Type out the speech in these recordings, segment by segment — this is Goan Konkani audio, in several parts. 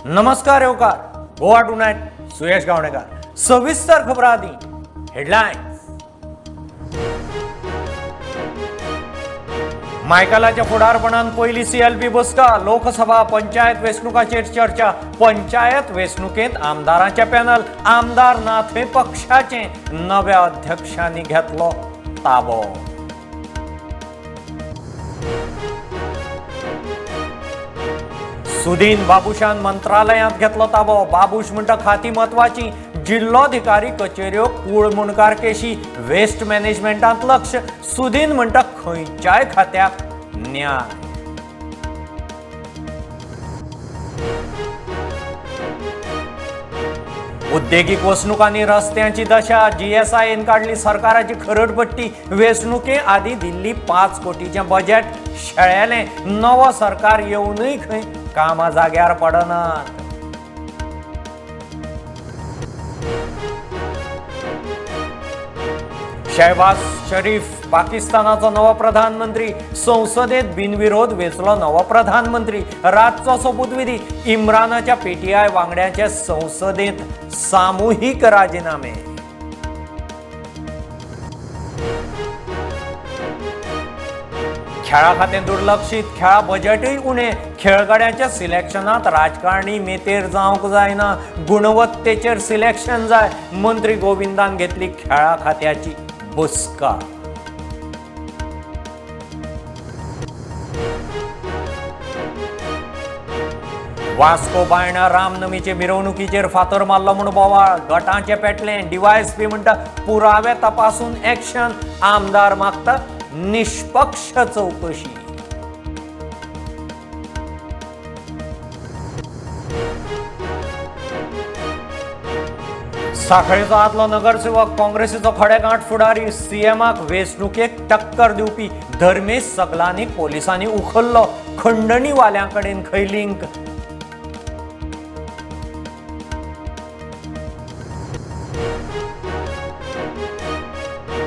नमस्कार येवकार गोवा टुनायट, सुयश गावणेकर. सविस्तर खबरां आदी हेडलायन्स. मायकलाच्या फुडारपणान पयली सीएलपी बसका. लोकसभा पंचायत वेंचणुकाचेर चर्चा. पंचायत वेंचणुकेंत आमदारांचे पॅनल, आमदार ना थंय पक्षाचे नव्या अध्यक्षांनी घेतलो ताबो. सुदीन बाबूशान मंत्रालयांत घेतलो ताबो. बाबूश म्हणटा खाती म्हत्वाची. जिल्लोधिकारी कचेऱ्यो कूळ मुंडकार केशी, वेस्ट मॅनेजमेंटांत लक्ष. सुदीन म्हणटा खंयच्याय खात्याक न्याय. उद्देगीक वसणुकांनी रस्त्यांची दशा. जीएसआयन काडली सरकाराची खरडपट्टी. वेंचणुके आदी दिल्ली 5 कोटीचें बजेट शेळेलें. नवो सरकार येवनूय खंय कामां जाग्यार पडनात. शहबाज शरीफ पाकिस्तानाचो नवो प्रधानमंत्री. संसदेत बिनविरोध वेंचलो नवो प्रधानमंत्री. रातचो सोपूतविधी. इम्रानाच्या पीटीआय वांगड्यांचे संसदेत सामुहीक राजीनामे. खेळा खातें दुर्लक्षीत, खेळा बजेटूय उणें. खेळगड्यांच्या सिलेक्शनांत राजकारणी मेतेर जावंक जायना, गुणवत्तेचेर सिलेक्शन जाय. मंत्री गोविंदान घेतली खेळा खात्याची बसका. वास्को बायणा रामनमीचे मिरवणुकीचेर फातर मारलो म्हूण बोवाळ. गटांचें पेटलें. डीवायएसपी म्हणटा पुरावे तपासून एक्शन. आमदार मागता निष्पक्ष चौकशी. सांखळेचो आदलो नगरसेवक, काँग्रेसीचो खडेगांठ फुडारी, सीएमाक वेंचणुकेक टक्कर दिवपी धर्मेश सगलांनी पोलिसांनी उखल्लो. खंडणीवाल्यां कडेन खंय लिंक?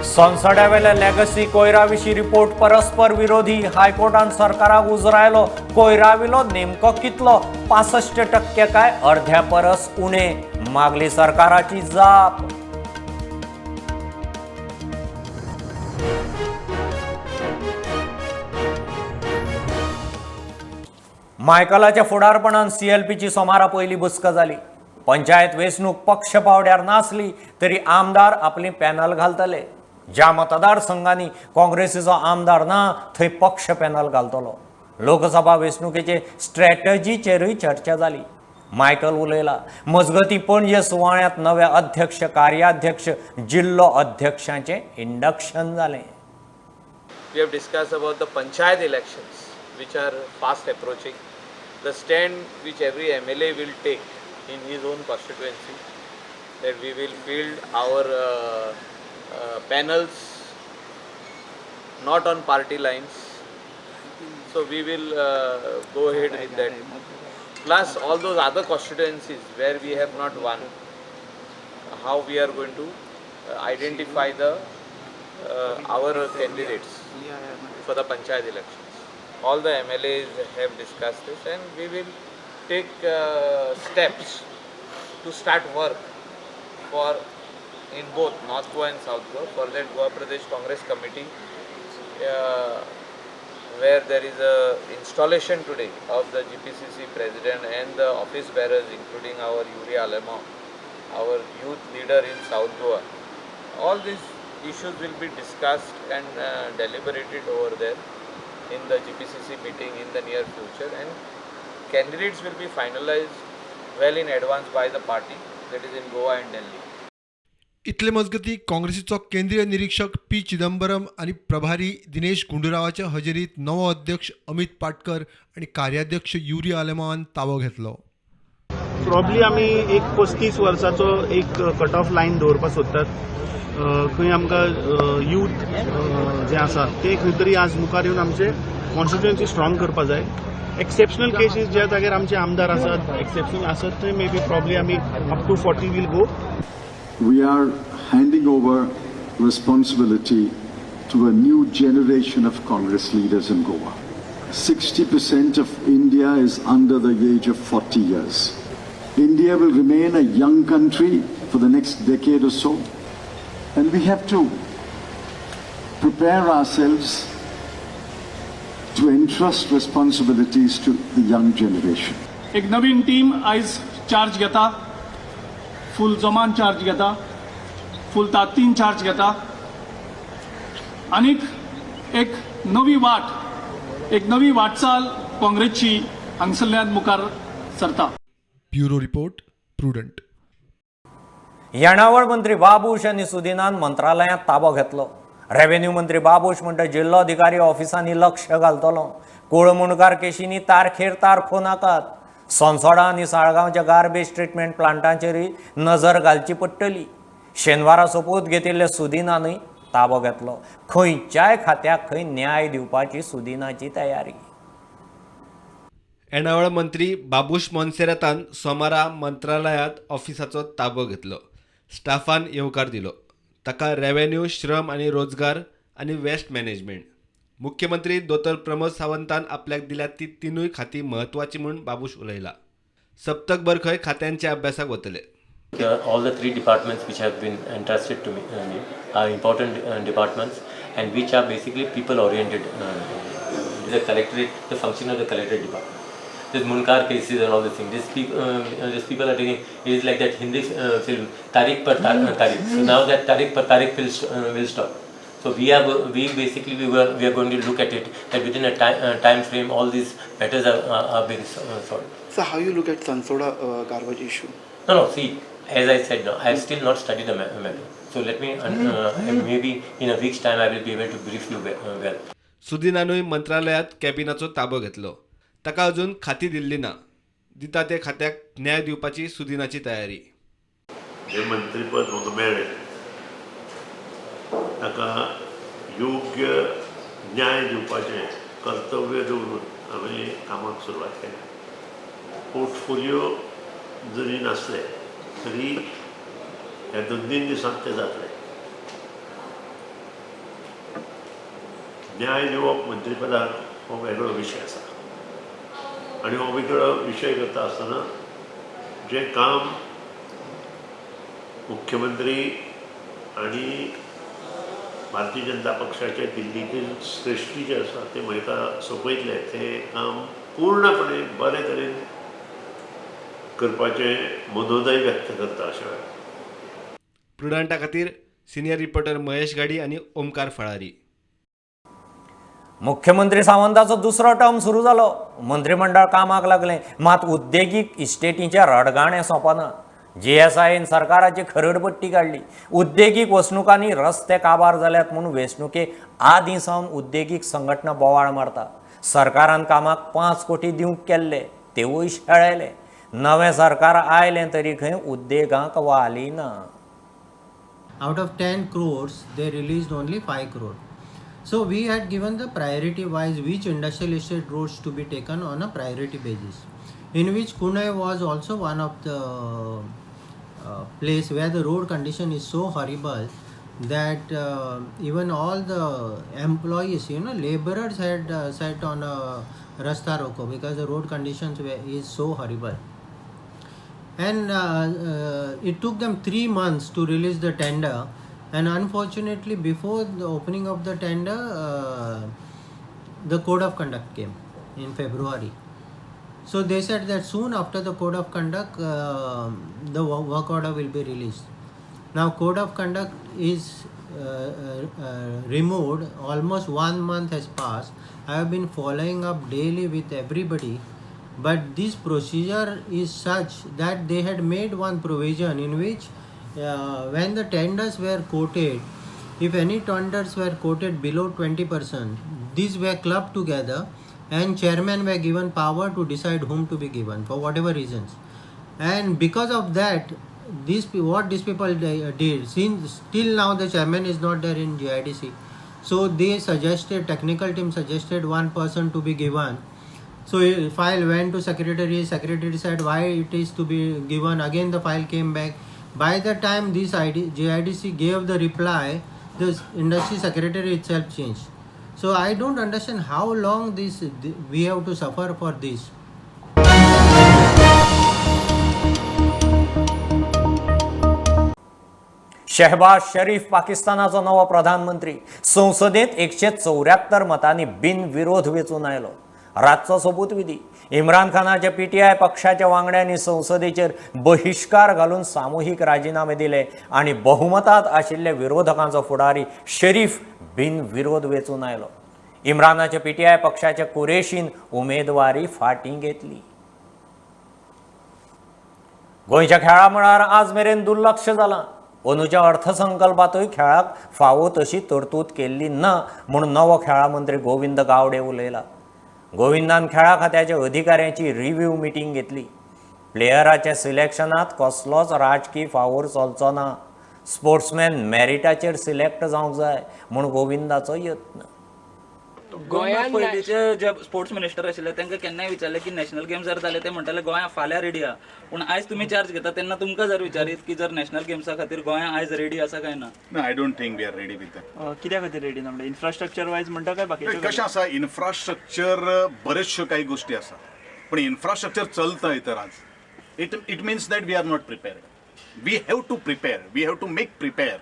संसड्यावेल्या लेगसी कोयरा विशीं रिपोर्ट परस्पर विरोधी. हायकोर्टान सरकाराक उजरायलो. कोयराविलो नेमको कितलो? 65% काय अर्ध्या परस उणे? मागली सरकाराची जाप. मायकलाच्या फुडारपणान सीएलपीची सोमारा पयली बसका जाली. पंचायत वेंचणूक पक्ष पावड्यार नासली तरी आमदार आपली पॅनल घालतले. ज्या मतदारसंघांनी काँग्रेसीचो आमदार ना थंय पक्ष पॅनल घालतलो. लोकसभा वेंचणुकेचे स्ट्रॅटजीचेरूय चर्चा जाली. मायकल उलयला. मजगती पणजे सुवाळ्यांत नवे अध्यक्ष, कार्याध्यक्ष, जिल्लो अध्यक्षांचें इंडक्शन जालें. We have discussed about the panchayat elections which are fast approaching, the stand which every MLA will take in his own constituency, that we will field our panels not on party lines. So we will go ahead with that. Plus all those other constituencies where we have not won, how we are going to identify the our candidates for the panchayat elections. All the MLAs have discussed this and we will take steps to start work for in both North Goa and South Goa. For that, Goa Pradesh Congress Committee, where there is a installation today of the GPCC president and the office bearers, including our Yuri Alemo, our youth leader in South Goa. All these issues will be discussed and deliberated over there in the GPCC meeting in the near future, and candidates will be finalized well in advance by the party, that is in Goa and Delhi. इतले मजगती काँग्रेसीचो केंद्रीय निरीक्षक पी चिदंबरम आनी प्रभारी दिनेश गुंडूरावाच्या हजेरीत नवो अध्यक्ष अमित पाटकर आनी कार्याध्यक्ष युरी आलेमावान ताबो घेतलो. प्रॉब्ली आमी एक 35 वर्साचो एक कट ऑफ लायन दवरपाक सोदतात. खंय आमकां यूथ जे आसा ते खंय तरी आज मुखार येवन आमचे कॉन्स्टिट्युएन्सी स्ट्रॉंग करपाक जाय. एक्सेप्शनल केसीस ज्या जाग्यार आमचे आमदार आसात, एक्सेप्शनल आसत थंय मे बी प्रॉब्ली आमी up to 40 will go. We are handing over responsibility to a new generation of Congress leaders in Goa. 60% of India is under the age of 40 years. India will remain a young country for the next decade or so, and we have to prepare ourselves to entrust responsibilities to the young generation. एक नवीन टीम आयज चार्ज घेता, फूल जोमान चार्ज घेता, फूल ताकदीन चार्ज घेता आनीक एक नवी वाट, एक नवी वाटचाल काँग्रेसची हांगसरल्यान मुखार सरता. Bureau report, Prudent. येणावळ मंत्री बाबूश आनी सुदिनान मंत्रालयांत ताबो घेतलो. रेव्हेन्यू मंत्री बाबूश म्हणटा जिल्लोधिकारी ऑफिसांनी लक्ष घालतलो. कोळमुणकार केशींनी तारखेर तारखो नाकात. सोनसोडा आनी साळगांवच्या गार्बेज ट्रिटमेंट प्लांटाचेरूय नजर घालची पडटली. शेनवारा सोपूत घेतिल्ले सुदिनानूय ताबो घेतलो. खंयच्याय खात्याक खंय न्याय दिवपाची सुदिनाची तयारी. येणावळ मंत्री बाबूश मोन्सेरातान सोमारा मंत्रालयांत ऑफिसाचो ताबो घेतलो. स्टाफान येवकार दिलो. ताका रेव्हेन्यू, श्रम आनी रोजगार आनी वेस्ट मॅनेजमेंट. मुख्यमंत्री दोतोर प्रमोद सावंतान आपल्याक दिल्यात ती तिनूय खातीं म्हत्वाची म्हूण बाबूश उलयला. सप्तकभर खंय खात्यांच्या अभ्यासाक वतले. All the three departments which have been entrusted to me are important departments and which are basically people oriented. The collectorate, the function of the collectorate department. This Mundkar cases and all these things. These people are taking, it is like that Hindi film Tarik par Tarik. So now that Tarik par Tarik will stop. So we have, we basically we were we are going to look at it that within a time frame all these matters are being solved. So how you look at Sansoda garbage issue? No, see, as I said, no, I have still not studied the matter. So let me, maybe in a week's time I will be able to brief you well. सुदिनानूय मंत्रालयांत कॅबिनाचो ताबो घेतलो. ताका अजून खाती दिल्ली ना. दिता ते खात्याक न्याय दिवपाची सुदिनाची तयारी. हें मंत्रीपद म्हाका मेळ्ळें ताका योग्य न्याय दिवपाचें कर्तव्य दवरून हांवें कामाक सुरवात केल्या. पोर्टफोलियो जरी नासले तरी ह्या 2-3 दिसांत ते जातले. न्याय दिवप मंत्रीपदाक हो वेगळो विशय आसा आनी हो वेगळो विशय करता आसतना जें काम मुख्यमंत्री आनी भारतीय जनता पक्षाचे दिल्लीतील श्रेष्ठी जे आसा ते म्हाका सोंपयतले तें काम पूर्णपणे बरे तरेन करपाचें मनोदय व्यक्त करता अशें वेळार. प्रुडंटा खातीर सिनियर रिपोर्टर महेश घाडी आनी ओमकार फळारी. मुख्यमंत्री सावंताचो दुसरो टर्म सुरू जालो. मंत्रीमंडळ कामाक लागलें, मात उद्देगीक इस्टेटींचें रडगाणें सोंपना. जीएसआयन सरकाराची खरडपट्टी काडली. उद्देगीक वसणुकांनी रस्ते काबार जाल्यात म्हूण वेंचणुके आदीं सावन उद्देगीक संघटना बोवाळ मारता. सरकारान कामाक 5 कोटी दिवंक केल्ले तेवूय शेळेले. नवें सरकार आयलें तरी खंय उद्देगांक वाली ना. Out of 10 crores, they released only 5 crore. So we had given the priority wise which industrial estate roads to be taken on a priority basis, in which Kunai was also one of the place where the road condition is so horrible that even all the employees, you know, laborers had sat on a rasta roko because the road conditions is so horrible. And it took them 3 months to release the tender, and unfortunately before the opening of the tender, the code of conduct came in February. So they said that soon after the code of conduct, the work order will be released. Now code of conduct is removed. Almost 1 month has passed. I have been following up daily with everybody, but this procedure is such that they had made one provision in which when the tenders were quoted, if any tenders were quoted below 20%, these were clubbed together and chairman were given power to decide whom to be given for whatever reasons. And because of that, what these people did, since till now the chairman is not there in GIDC, so they suggested, technical team suggested one person to be given. So file went to secretary, secretary said why it is to be given, again the file came back. By the time this GIDC gave the reply, the industry secretary itself changed. So I don't understand how long this we have to suffer for this. Shahbaz शरीफ पाकिस्तानाचो नवो प्रधानमंत्री. संसदेत 174 मतांनी बिनविरोध वेंचून आयलो. रातचो सोपूतविधी. इम्रान खानाच्या पीटीआय पक्षाच्या वांगड्यांनी संसदेचेर बहिश्कार घालून सामुहीक राजिनामे दिले आनी बहुमतात आशिल्ले विरोधकांचो फुडारी शरीफ बिनविरोध वेंचून आयलो. इम्रानाच्या पीटीआय पक्षाच्या कुरेशीन उमेदवारी फाटीं घेतली. गोंयच्या खेळा मळार आज मेरेन दुर्लक्ष जालां. अंदूच्या अर्थसंकल्पांतूय खेळाक फावो तशी तरतूद केल्ली ना म्हूण नवो खेळा मंत्री गोविंद गावडे उलयला. गोविंदान खेळा खात्याच्या अधिकाऱ्यांची रिव्ह्यू मिटींग घेतली. प्लेयराच्या सिलेक्शनांत कसलोच राजकी फावोर चलचो ना. स्पोर्ट्समॅन मॅरिटाचेर सिलेक्ट जावंक जाय म्हूण गोविंदाचो यत्न. गोंयांत पयलींचे जे स्पोर्ट्स मिनिस्टर आशिल्ले तांकां केन्नाय विचारलें की नॅशनल गेम्स जर जाले ते म्हणटाले गोंया फाल्यां रेडी आहा. पूण आयज तुमी चार्ज घेता तेन्ना तुमकां जर विचारीत की जर नॅशनल गेम्सा खातीर गोंया आयज रेडी आसा काय ना? I don't think we are ready with that. कित्या खातीर रेडी ना म्हणजे इन्फ्रास्ट्रक्चर वायज म्हणटा काय बाकीचे? कशें आसा, इन्फ्रास्ट्रक्चर बरेचश्यो काही गोष्टी आसा, पण इन्फ्रास्ट्रक्चर चलता तर आज it means that we are not prepared. We have to prepare, we have to make prepare,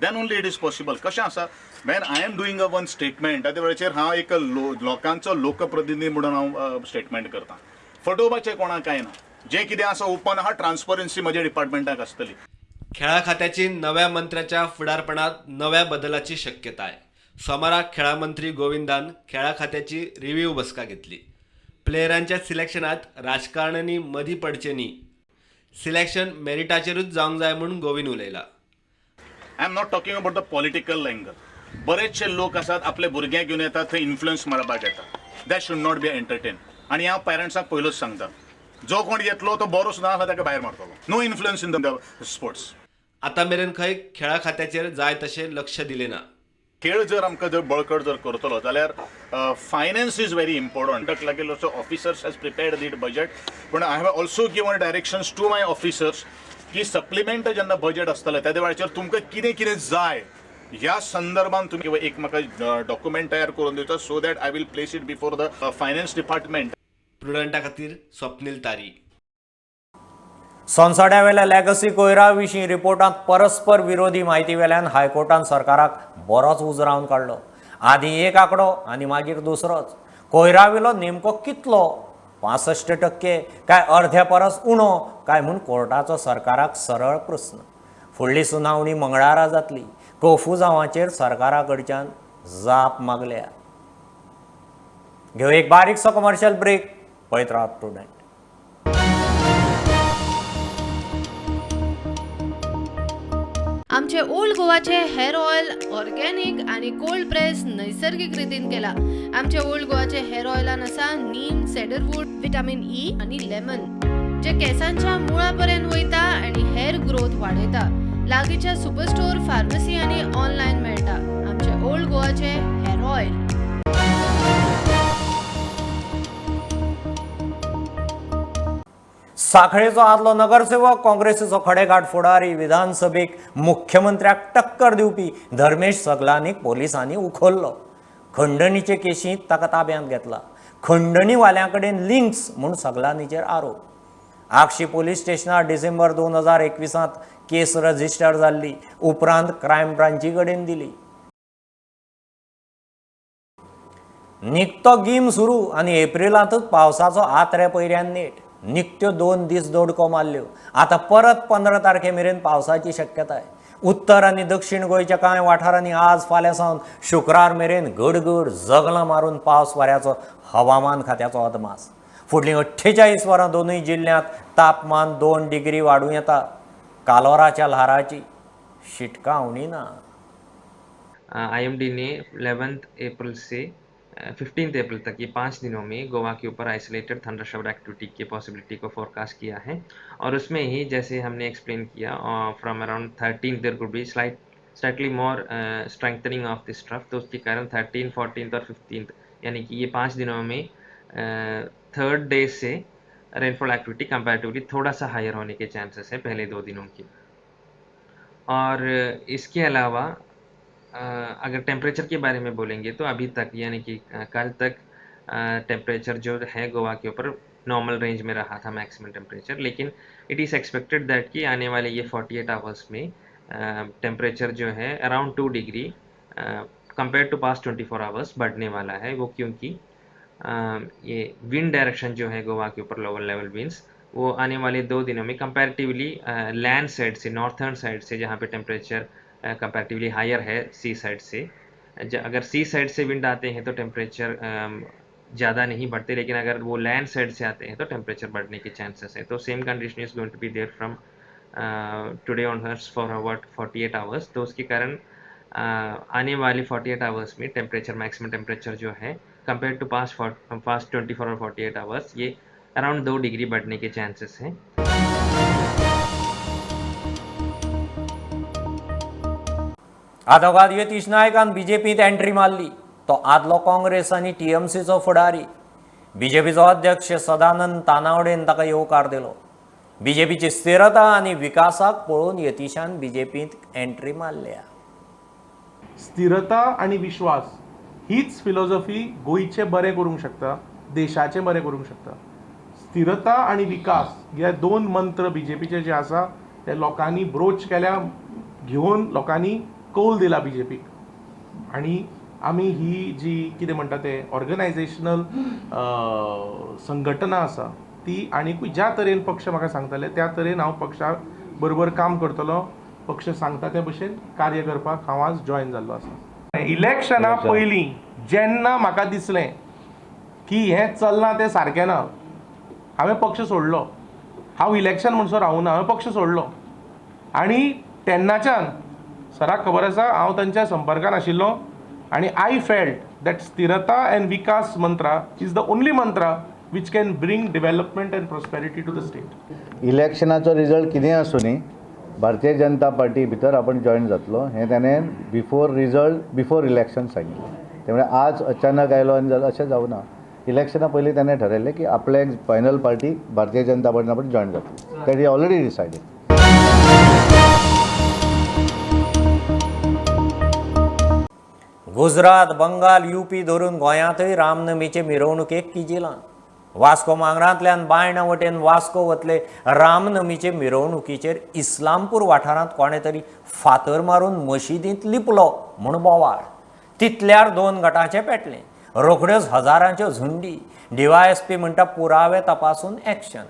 then only it is possible. कशें आसा, when I am doing a one statement त्या वेळाचेर हांव एक लोकांचो लोकप्रतिनिधी म्हणून हांव स्टेटमेंट करता. फटोवपाचें कोणाक कांय ना, जें कितें आसा ओपन आहा, ट्रान्सपरन्सी म्हज्या डिपार्टमेंटाक आसतली. खेळा खात्याची नव्या मंत्र्याच्या फुडारपणात नव्या बदलाची शक्यताय. सोमारा खेळा मंत्री गोविंदान खेळा खात्याची रिव्ह्यू बसका घेतली. प्लेयरांच्या सिलेक्शनात राजकारण्यांनी मदीं पडचें न्ही, सिलेक्शन मेरिटाचेरूच जावंक जाय म्हूण Govind उलयला. I am not talking about the political angle. बरेचशे लोक आसात आपले भुरग्यांक घेवन येतात, थंय इन्फ्लुयन्स मारपाक येता. That should not be entertain. आनी हांव पेरंट्सांक पयलोच सांगता, जो कोण येतलो तो बरो सुद्दां आसा ताका भायर मारतलो. No influence in the sports. आतां मेरेन खंय खेळा खात्याचेर जाय तशें लक्ष दिलें ना. खेळ जर आमकां जर बळकट जर करतलो जाल्यार फायनान्स is very important. ताका लागीं officers has prepared that budget, पूण I have also given directions to my officers की सप्लिमेंट जेन्ना बजेट आसतलें त्या वेळाचेर तुमकां कितें कितें जाय ह्या संदर्भान तुमी एक म्हाका डॉक्युमेंट तयार करून दिवचो, so that I will place it before the finance department. प्रुडंटा खातीर स्वप्नील तारी. सोनसड्यावेल्या लॅगसी कोयरा विशीं रिपोर्टांत परस्पर विरोधी म्हायती वेल्यान हायकोर्टान सरकाराक बरोच उजरावन काडलो. आदीं एक आंकडो आनी मागीर दुसरोच. कोयरावेलो नेमको कितलो, 65% काय अर्ध्या परस उणो काय म्हूण कोर्टाचो सरकाराक सरळ प्रस्न. फुडली सुनावणी मंगळारा जातली. कोफुजांवाचेर सरकारा कडच्यान जाप मागल्या. घेव एक बारीकसो कमर्शियल ब्रेक. पळयत रावात प्रुडंट. आमचे ओल्ड गोवाचे हेअर ऑयल ऑर्गेनिक आणि कोल्ड प्रेस नैसर्गिक रितीन केला. आमचे ओल्ड गोवाचे हेअर ऑयलान आसा नीम, सेडरवूड, विटामिन ई आणि लेमन, जे केसांच्या मुळापर्यंत वयता आणि हेअर ग्रोथ वाडयता. लागींच्या सुपरस्टोर, फार्मसी आणि ऑनलायन मेळटा. आमचे ओल्ड गोवाचे हेअर ऑयल. साखळेचो आदलो नगरसेवक, काँग्रेसीचो खडेगांठ फुडारी, विधानसभेक मुख्यमंत्र्याक टक्कर दिवपी धर्मेश सगलानीक पोलिसांनी उखल्लो. खंडणीचे केशींत ताका ताब्यांत घेतला. खंडणीवाल्यां कडेन लिंक्स म्हूण सगलानीचेर आरोप. आगशी पोलीस स्टेशनार डिसेंबर 2021 केस रजिस्टर जाल्ली. उपरांत क्रायम ब्रांची कडेन दिली. निकतो गीम सुरू आनी एप्रिलांतूच पावसाचो आत्रे पयऱ्यान नेट. निकत्यो 2 दीस दोडको मारल्यो. आतां परत 15 तारखे मेरेन पावसाची शक्यताय. उत्तर आनी दक्षिण गोंयच्या कांय वाठारांनी आज फाल्यां सावन शुक्रार मेरेन गडगड जगलां मारून पावस वाऱ्याचो हवामान खात्याचो अदमास. फुडलीं 48 वरां दोनूय जिल्ल्यांत तापमान 2 डिग्री वाडूं येता. कालोराच्या ल्हाराची शिटकावणी ना. IMD ने 11 अप्रैल से 15 अप्रैल तक ये 5 दिनों में गोवा के ऊपर आइसोलेटेड थंडर शावर एक्टिविटी की पॉसिबिलिटी को फोरकास्ट किया है। और उसमें ही जैसे हमने explain Kia, from around 13 there could be slightly more strengthening of this trough. तो उसके कारण 13, 14 और 15 यानी कि ये 5 दिनों में थर्ड डे से रेनफॉल एक्टिविटी कंपैरेटिवली थोड़ा सा हायर होने के चांसेस है पहले 2 दिनों की। और इसके अलावा अगर टेम्परेचर के बारे में बोलेंगे तो अभी तक यानी कि कल तक टेम्परेचर जो है गोवा के ऊपर नॉर्मल रेंज में रहा था मैक्सिमम टेम्परेचर, लेकिन it is expected that कि आने वाले ये 48 आवर्स में टेम्परेचर जो है around 2 degree compare to past 24 hours बढ़ने वाला है। वो क्योंकि ये विंड डायरेक्शन जो है गोवा के ऊपर लोअर लेवल विंड्स वो आने वाले 2 दिनों में कंपैरेटिवली लैंड साइड से, नॉर्थर्न साइड से जहाँ पे टेम्परेचर कंपैरेटिवली हायर है सी साइड से, अगर सी साइड से विंड आते हैं तो टेम्परेचर ज़्यादा नहीं बढ़ते, लेकिन अगर वो लैंड साइड से आते हैं तो टेम्परेचर बढ़ने के चांसेस हैं। तो same condition is going to be there from today onwards for about 48 hours. तो उसके कारण आने वाले 48 आवर्स में टेम्परेचर, मैक्सिमम टेम्परेचर जो है कंपेयर टू पास्ट 24 और 48 आवर्स ये अराउंड 2 डिग्री बढ़ने के चांसेस हैं। आदोगाद यतीश नायकान बीजेपीत एंट्री मारली. तो आदलो काँग्रेस आनी टीएमसीचो फुडारी. बीजेपीचो अध्यक्ष सदानंद तानावडेन ताका येवकार दिलो. बीजेपीची स्थिरता आनी विकासाक पळोवन यतीशान बीजेपींत एंट्री मारल्या. स्थिरता आनी विश्वास हीच फिलॉसॉफी गोंयचें बरें करूंक शकता, देशाचें बरें करूंक शकता. स्थिरता आनी विकास हे दोन मंत्र बीजेपीचे जे आसा ते लोकांनी ब्रोच केल्या, घेवन लोकांनी कौल दिला बीजेपीक. आनी आमी ही जी कितें म्हणटा ते ऑर्गनायजेशनल संघटना आसा ती आनीकूय ज्या तरेन पक्ष म्हाका सांगताले त्या तरेन हांव पक्षा बरोबर काम करतलो. पक्ष सांगता त्या भशेन कार्य करपाक हांव आज जॉयन जाल्लो आसा. इलेक्शना पयलीं जेन्ना म्हाका दिसलें की हें चल्लां तें सारकें ना, हांवें पक्ष सोडलो. हांव इलेक्शन म्हणसर रावूना, हांवें पक्ष सोडलो. आनी तेन्नाच्यान सराक खबर आसा हांव तांच्या संपर्कान आशिल्लो आनी I felt that स्थिरता and Vikas mantra is the only mantra which can bring development and prosperity to the state. इलेक्शनाचो result कितें आसूं न्ही, भारतीय जनता पार्टी भितर आपण जॉयन जातलो हें ताणें बिफोर रिजल्ट बिफोर इलेक्शन सांगिल्लें. त्यामुळे आज अचानक आयलो आनी जालो अशें जावना. इलेक्शना पयलीं ताणें ठरयल्लें की आपले फायनल पार्टी भारतीय जनता पार्टीन आपण जॉयन जातलो. That is already decided. Gujarat, Bengal, UP धरून गोंयांतय रामनमीचे मिरवणुकेक किजिलां. वास्को मांगरांतल्यान बायणा वटेन वास्को वतले रामनमीचे मिरवणुकीचेर इस्लामपूर वाठारांत कोणें तरी फातर मारून मशिदींत लिपलो म्हूण बोवाळ. तितल्यार 2 गटांचें पेटलें. रोखड्योच हजारांच्यो झुंडी. डीवायएसपी म्हणटा पुरावे तपासून एक्शन.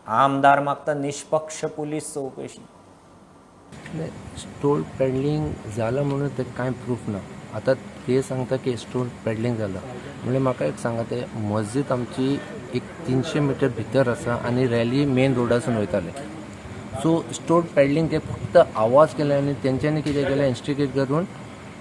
आमदार मागता निष्पक्ष पुलीस चवकशी. स्टोन पेडलिंग जालां म्हणून ते कांय प्रूफ ना. आतां ते सांगता की स्टोन पेडलिंग जालां म्हणल्यार म्हाका एक सांगा, ते मस्जीद आमची एक 300 मिटर भितर आसा आनी रॅली मेन रोडासून वयताले. सो स्टोन पेडलिंग ते फक्त आवाज केले आनी तेंच्यांनी कितें केलें, इन्स्टिगेट करून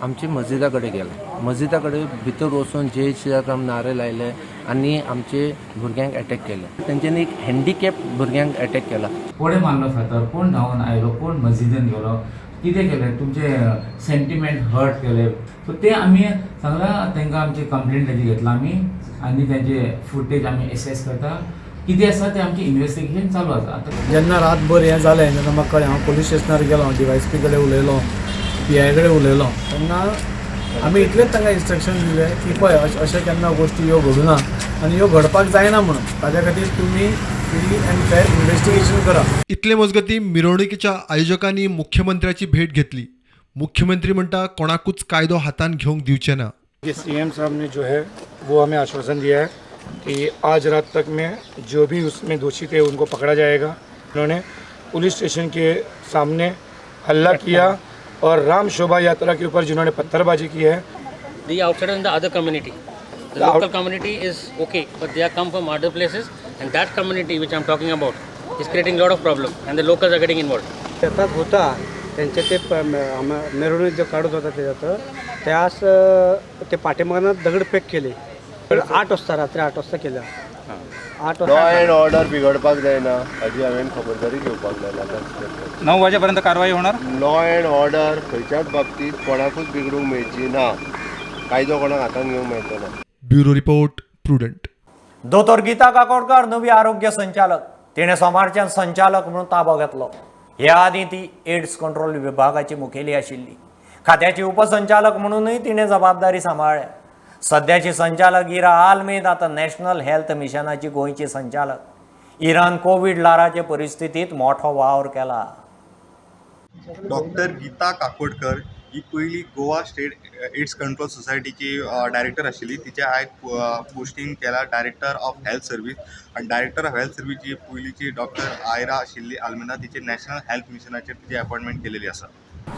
आमची मस्जिदा कडेन गेले. मस्जिदा कडेन भितर वचून जय श्रीराम नारे लायले आनी आमचे भुरग्यांक एटॅक केले. तेंच्यांनी एक हँडिकॅप भुरग्यांक एटॅक केला. कोणें मारलो फातर, कोण धांवन आयलो, कोण मस्जिदीन गेलो, कितें केलें, तुमचे सेंटिमेंट हर्ट केले. सो ते आमी सांगलां तांकां, आमची कंप्लेंट ताजी घेतला आमी आनी तांचे फुटेज आमी एसेस करता. कितें आसा तें आमचें इन्वेस्टिगेशन चालू आसा. आतां जेन्ना रातभर हें जालें तेन्ना म्हाका कळ्ळें, हांव पोलीस स्टेशनार गेलो, डीवायएसपी कडेन उलयलो, पीआय कडेन उलयलो. तेन्ना आमी इतलेंच तांकां इन्स्ट्रक्शन दिलें की पळय अशें केन्ना गोश्टी ह्यो घडुना आनी ह्यो घडपाक जायना म्हणून, ताज्या खातीर तुमी फ्री अँड फेर इन्वेस्टिगेशन करा. इतले मजगती मिरवणुकीच्या आयोजकांनी मुख्यमंत्र्याची भेट घेतली. मुख्यमंत्री म्हणटा कोणाकूच कायदो हातान घेवंक दिवचे ना. सीएम साहब ने जो है वो हमें आश्वासन दिया है कि आज रात तक में जो भी उसमें दोषी थे उनको पकड़ा जाएगा. उन्होंने पुलिस स्टेशन के सामने हल्ला किया और राम शोभा यात्रा के ऊपर जिन्होंने पत्थरबाजी की है. The outsider and the other community, the local community is okay, but they are come from other places and that community which I am talking about is creating lot of problem and the locals are getting involved. शेतात होता त्यांचे ते मिरवणूक जो काढत होता त्याच्यात त्यास ते पाठीमागनं दगडफेक केली. 8 वाजता, रात्री 8 वाजता केलं. 8 वाजता लॉ अँड ऑर्डर बिघडपाक जायना हाजी हांवें खबरदारी घेवपाक जाय. 9 वाजेपर्यंत कारवाई होणार. लॉ अँड ऑर्डर खंयच्याच बाबतीत कोणाकूच बिगडूंक मेळची ना, कायदो कोणाक हातान घेवंक मेळचो ना. Bureau report, Prudent. दोतोर गीता काकोडकर नवी आरोग्य संचालक. तिणें सोमारच्यान संचालक म्हणून ताबो घेतलो. ह्या आदीं ती एड्स कंट्रोल विभागाची मुखेली आशिल्ली. खात्याची उपसंचालक म्हणूनय तिणें जबाबदारी सांबाळ्ळ्या. सद्याची संचालक इरा आल्मेद आतां नॅशनल हेल्थ मिशनाची गोंयची संचालक. इरान कोवीड ल्हाराचे परिस्थितीत मोठो वावर केला. डॉक्टर गीता काकोडकर ही पयली गोवा स्टेट एड्स कंट्रोल सोसायटीची डायरेक्टर आशिल्ली. तिचे आयज पोस्टींग केला डायरेक्टर ऑफ हेल्थ सर्वीस. आनी डायरेक्टर ऑफ हेल्थ सर्वीस जी पयलींची डॉक्टर आयरा आशिल्ली आल्मेदा, तिचे नॅशनल हेल्थ मिशनाचेर तिची अपॉयंटमेंट केलेली आसा.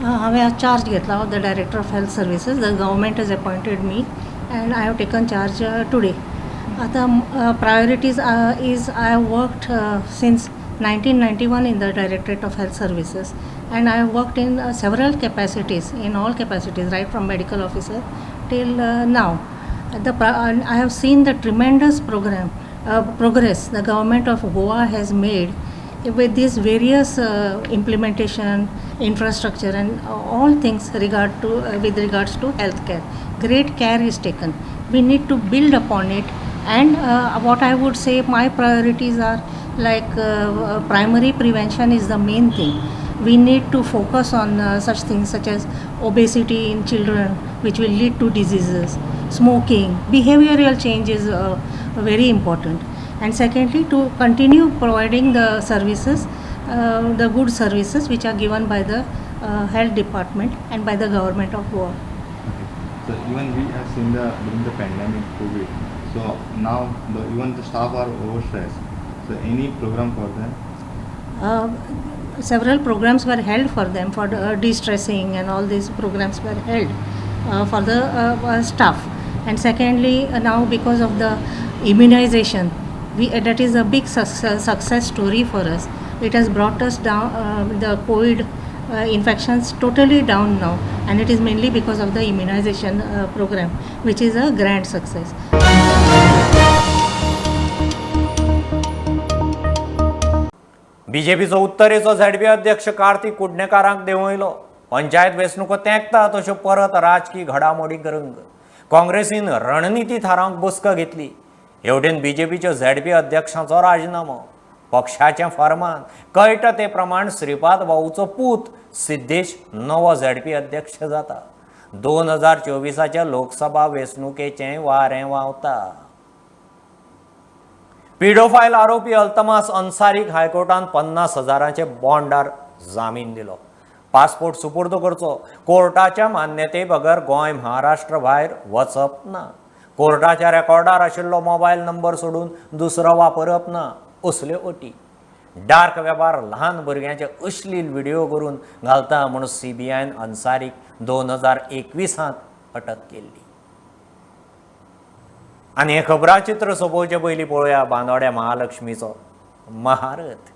हांवें आज चार्ज घेतला of the director of health services. The government has appointed me and I have taken charge today. आतां priorities is I have worked since 1991 in the Directorate of Health Services, and I have worked in several capacities, in all capacities, right from medical officer till now. I have seen the tremendous progress the government of Goa has made with these various implementation, infrastructure and all things with regards to healthcare. Great care is taken. We need to build upon it, and what I would say my priorities are like primary prevention is the main thing. We need to focus on such things such as obesity in children, which will lead to diseases, smoking, behavioral change is very important. And secondly, to continue providing the services, the good services which are given by the health department and by the government of Goa. Okay. So even we have seen during the pandemic COVID, so now even the staff are overstressed. So any program for them? Several programs were held for them for de-stressing, and all these programs were held for the staff. And secondly, now because of the immunization, that is a big success story for us. It has brought us down, the COVID infections totally down now, and it is mainly because of the immunization program, which is a grand success. बीजेपीचो उत्तरेचो झेडपी अध्यक्ष कार्तिक कुडणेकारांक देंवयलो. पंचायत वेंचणुको तेंकता तश्यो परत राजकी घडामोडी करूंक काँग्रेसीन रणनिती थारावंक बसका घेतली. हेवटेन बीजेपीच्यो झेडपी अध्यक्षांचो राजिनामो, पक्षाचें फर्मान कळटा ते प्रमाण श्रीपाद भाऊचो पूत सिद्धेश नवो झेडपी अध्यक्ष जाता. 2024 लोकसभा वेंचणुकेचें वारें व्हांवता. पिडोफायल आरोपी अल्तमास अन्सारीक हायकोर्टान 50,000 बॉन्डार जामीन दिलो. पासपोर्ट सुपूर्द करचो, कोर्टाच्या मान्यते बगर गोंय महाराष्ट्र भायर वचप ना, कोर्टाच्या रेकॉर्डार आशिल्लो मोबायल नंबर सोडून दुसरो वापरप ना, असल्यो अटी. डार्क वेबार ल्हान भुरग्यांचे अश्लील व्हिडिओ करून घालता म्हूण सीबीआयन अन्सारीक 2021 अटक केल्ली. आनी हें खबराचित्र सोंपोवचे पयलीं पळोवया बांदोड्या महालक्ष्मीचो महारथ.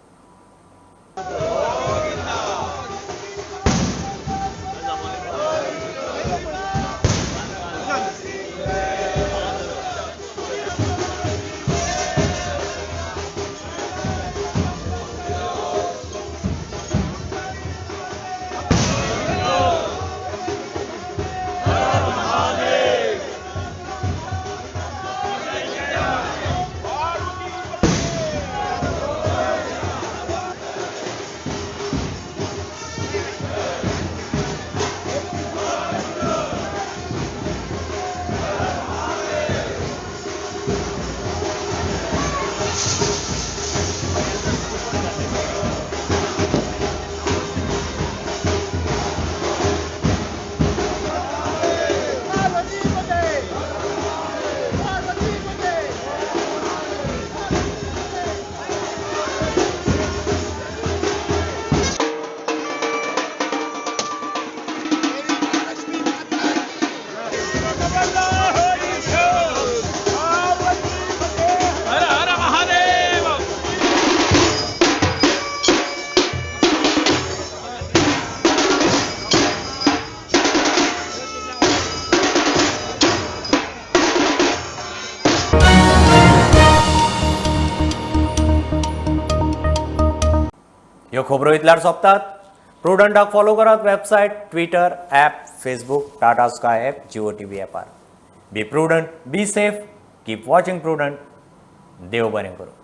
ह्यो खबरो इतल्यार सोंपतात. प्रुडंटाक फॉलो करात website, Twitter, app, Facebook, Tata Sky app, Jio TV ॲपार. Be prudent, be safe, keep watching Prudent. देव बरें करूं.